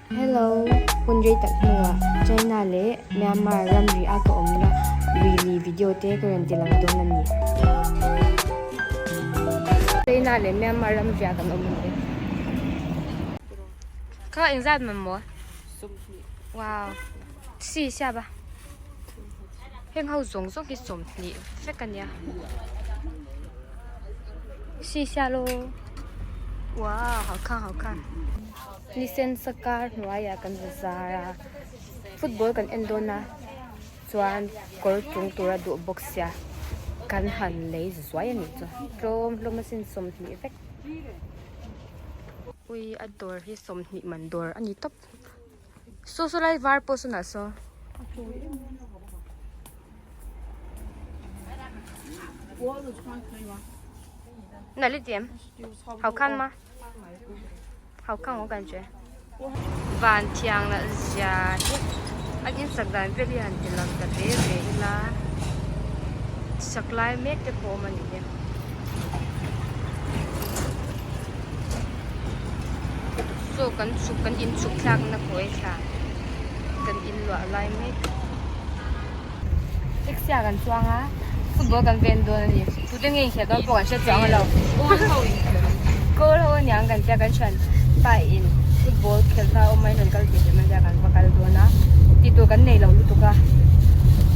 Hello, hun rei tak hnuah China leh Myanmar ramri a ka awmna rili video te ka rawn ti lang dawn a ni. China leh Myanmar ramri ah kan awm a ni. Kha engzat man maw? Wow, si sia ba. Heng ho zawng zawng hi 20 vek a nia. Si sia lo. Wow, hau khan hau khan. Ni sen sakar hnuaiah kan va zar a football kan en dawn a chuan kawr chung tura duh bawk sia kan han lei zuai a nih chu tlawm hlawm asin 20 vek. Ui a dawr hi 20 man dawr a ni tawp. Saw saw lai var pawh saw nah saw. Na li tiam. Hau khan ma. Hau khan wo kan che. Van thiang la zia hi. An in sak dan vel hi han ti lang ta ve ve ila. Sak lai mek te pawh awm a ni hi. Saw kan chhuk kan in chhuk thlak na kawi thla kan in luah lai mek taxi ah kan chuang a football kan ven dawn a ni tute nge inkhelh dawn pawh kan hre chuang lo goal ho aniang kan tia kan thian pa in football khelh na awm a in rawn kal ve teh mai a kan va kal dawn a tih tur kan nei lo lutuk a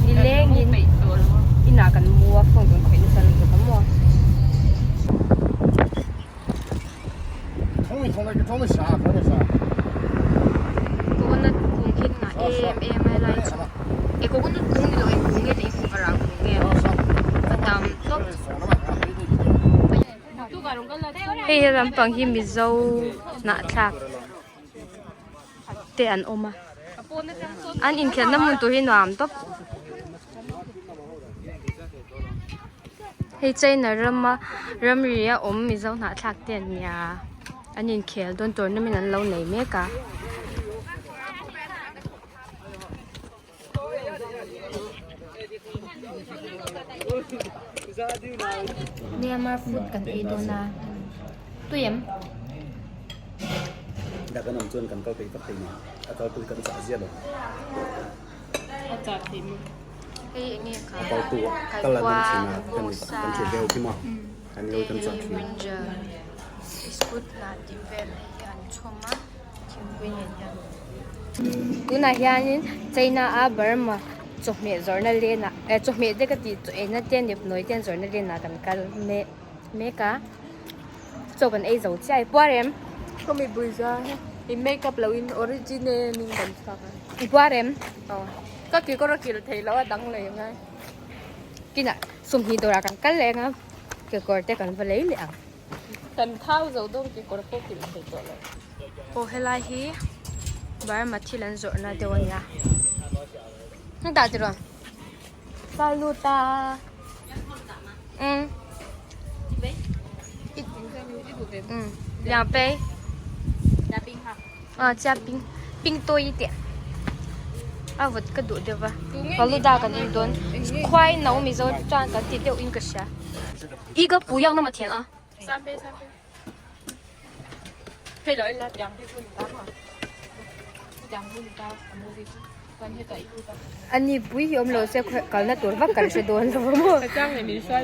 nilengin inah kan mu a phone kan khawih nasa lutuk a maw. Coconut kung hi ngah em em a helai chu e coconut kung ni lo eng kung nge tih hi kung arah kung nge a tam tawp hei he lampang hi mizo hnahthlak te an awm a an inkhelhna hmun tur hi nuam tawp. Hei China rama ramri a awm Mizo hnahthlak te an nia an inkhel dawn tournament an lo nei mek a. Myanmar food kan ei dawn a tui em? Dak an awm chuan kan kal thei vak thei nen a kalpui kan chah ziah lo. A chah theih maw? Hei eng nge kha? A kaltu a kal an awm thin a kan kan thei deuh khi maw? Kan lo kan chah thin. Brinjal biscuit hnah tih vel hi an chhawm a thingpui nen hian. Tunah hianin China a Burma chawhmeh zawrhna lenah eh chawhmeh te ka tih chaw eina te nepnawi te an zawrhna lenah kan kal mek mek a. Chaw kan ei zo chiah e puar em? Ka mi bui za he i make up lo in original in kan chhuak a. I puar em? Aw. Ka kekawr a kil thei lo a dang lei ngai. Kinah 20 dawrah kan kal leh anga kekawr te kan va lei leh ang. Kan thau zo dawn kekawr pawh kil thei tawh lo. Aw helai hi Burma thil an zawrhna deuh a nia. Heng tah tiraw? Baluta. Um. 嗯，两杯。加冰哈。啊，加冰，冰多一点。啊，我个肚对吧？Baluta kan in dawn. 快那我们就转个地丢一个下。一个不要那么甜啊。三杯，三杯。配了一两杯不打嘛？两杯打， Ani pui hi awm lo se kalna tur vak kan hre dawn lo a maw?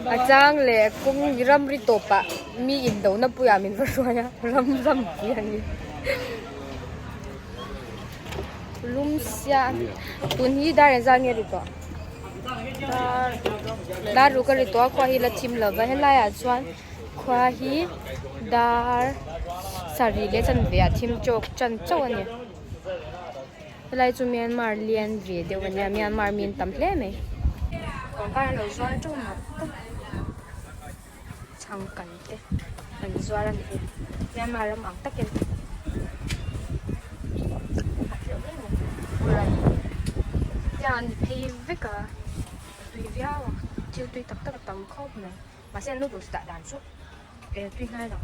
A chang leh kawng ramri tawpah mi indona puiah min va hruai a, ram ram pui a ni. Lum sia tun hi dar engzat nge ri tawh? Dar ruk a ri tawh a khua hi la thim lo va helaiah chuan khua hi dar sarih leh chanve ah thim chawk chan chauh a ni. Helai chu Myanmar lian ve deuh a nia Myanmar mi an tam hle mai. Pangpar an lo zuar teuh mak tak chhangkan te an zuar a ni hi Myanmar ram ang takin tiang an ni phei vek a a tui viau a thil tui tak tak a tam khawp mai mahse an noodles dah dan chu e tui hnai lo.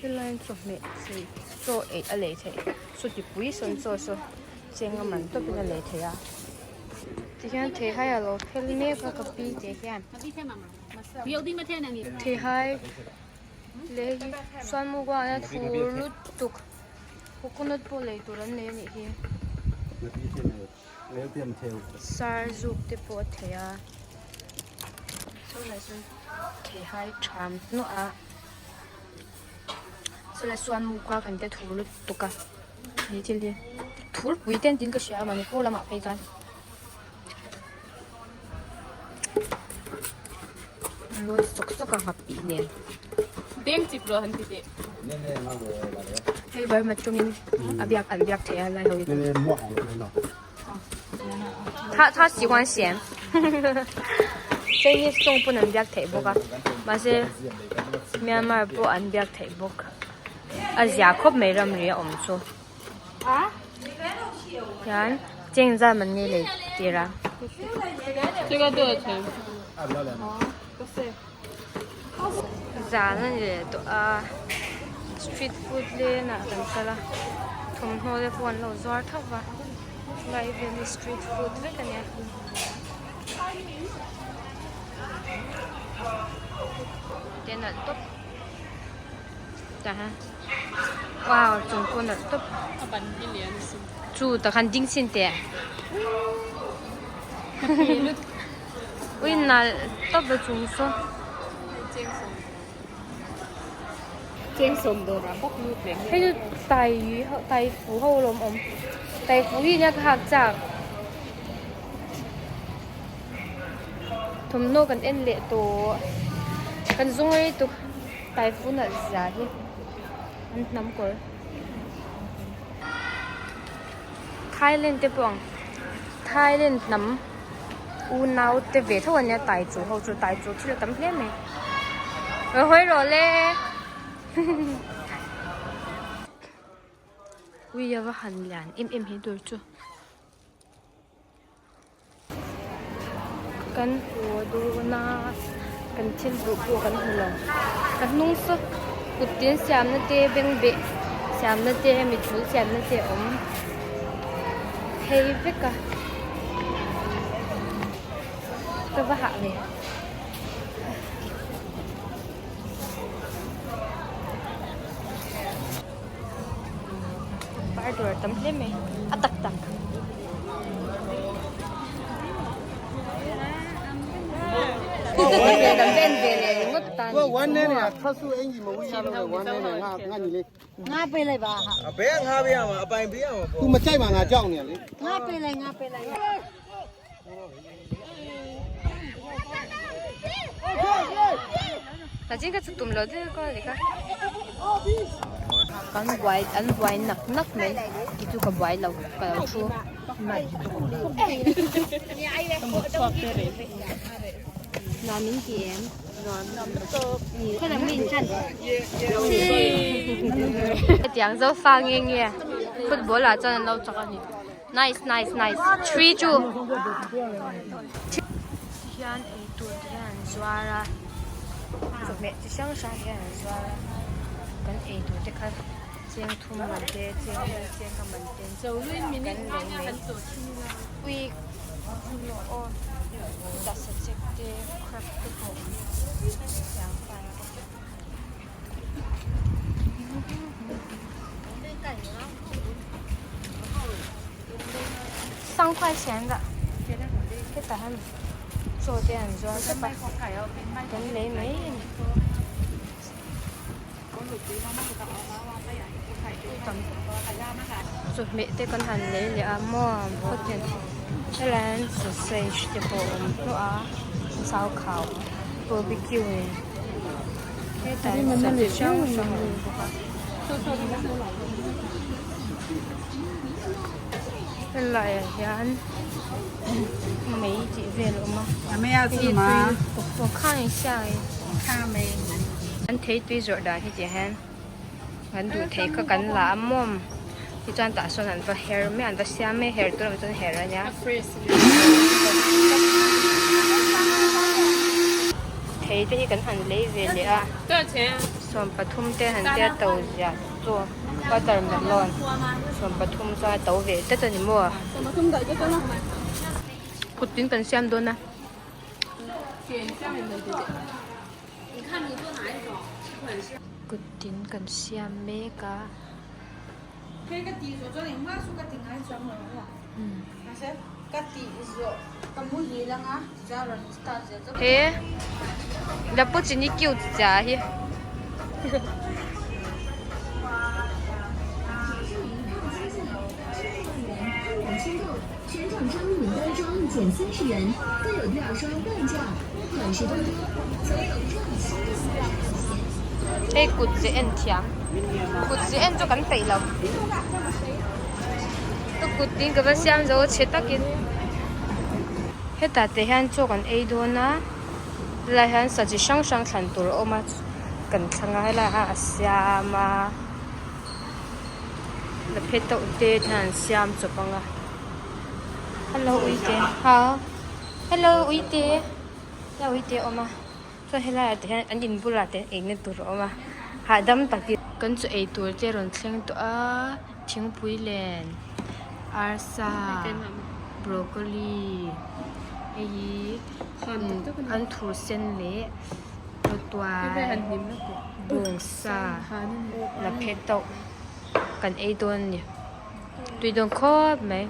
Helai chawhmeh chi chaw eih a lei theih chuti pui sawn chaw saw cheng a man tawpin a lei theih a tihian theihai a lo phel mek a ka pi te hian theihai Lei hi suan mukbang a thur lutuk coconut pawh lei tur an nei a nih hi. Sarzuk te pawh a thei a saw sawn theihai tham hnuah a sawlai suan mukbang kan tia thur lutuk a he thil hi thurpui te an tiin ka hria a mahni khaw lamah phei chuan. Lawi sawk sawk a ngap tih nen. Deng chip rawh han ti teh. Hei Burma tawngin a biak an biak theih a lai ho hi. Tha tha si huan siam. Chinese tawng pawn an biak theih bawk a. Mahse Myanmar pawh an biak theih bawk. A zia khawp mai ramri a awm chu. Hian cheng zat man nge lei tir a. Zan a ni leh tawh a street food lane ah kan kal a thawmhnaw te pawh an lo zuar tho va helai vel hi street food vek a nia. Te nalh tawp tah hian. Wow chung pawh nalh tawp. A ban hi lian a sin. Chu tak han ding chhin teh. Ui nalh tawp a chung saw. Cheng sawm dawr ah bawk lut leh Hei chu tai yu tai fu ho lawm awm. Tai fu hi nia ka hak chak. Thawmhnaw kan en leh tawh. Kan zawng rei tuk. Typhoon a zia hi an hnam kawr. Thailand te pawh ang Thailand hnam unau te ve tho ania tai chu ho chu tai chu thil a tam hle mai. Rawn hawi rawh le Ui a va han lian em em he dawr chu. Kan haw dawn a kan thil duh pawh kan hmu lo ka hnung saw kut tin siamna te bengbeh siamna te mithmul siamna te a awm phei vek a ka va hah ve. Par dawr tam hle mai a tak tak. Kan buai an buai nak nak mai kei chu ka buai lo ka lo thu. Nuam min ti em? Hetiang zofa nge nge football ah chuan an lo chak a ni. Nice nice nice 3 2 Tihian eitur te hian an zuar a chawhmeh chi hrang hrang hian an zuar a kan eitur te kha cheng thum man te cheng li cheng nga man te kan lei mai ui aw chutah sachek te crab te pawh siam fai a bawk. 三块钱的，hetah hian chaw te an zuar vek a kan lei mai a ni chawhmeh te kan han lei leh a maw khawtin helai hian sausage te pawh a awm hluah a saukhau barbecue hetah hian chi hrang hrang a awm bawk a. Helaiah hian mei tih vel a awm a hei hi tui an thei tui zawrh dan hi tih hian kan duh thei kha kan la a mawm tichuan tah sawn an va her mai a an va siam mai a her tur awm chuan her a nia thei te hi kan han lei ve leh a sawmpathum te han tia to ziah chu watermelon sawmpathum chuan a to ve tlat a ni maw kut tin kan siam dawn a. Kut tin kan siam mek a. Hei ka tih zawh chuan engmah chu ka ti ngai chuang lo ang a. Mahse ka tih zawh ka muhil anga tichuan rawn start zel chu. He la pu chini cute chia hi. Hei kut ze en thiam kut ze en chu kan peih lo ka kut tin ka va siam zo chhe takin hetah te hian chaw kan ei dawn a helai hian sa chi hrang hrang thlan tur a awm a kan thlang a helai ah a siam a la phe teuh te hian an siam chawp ang a hello uite ha hello uite hello uite a awm a chuan helai ah te hian an in bulah te hian eina tur a awm a hahdam takin kan chaw ei tur te a rawn thleng tawh a thingpui len arsa broccoli hei hi an thur sen leh rawtuai bawngsa la phe tauh kan ei dawn a ni tui dawn khawp mai.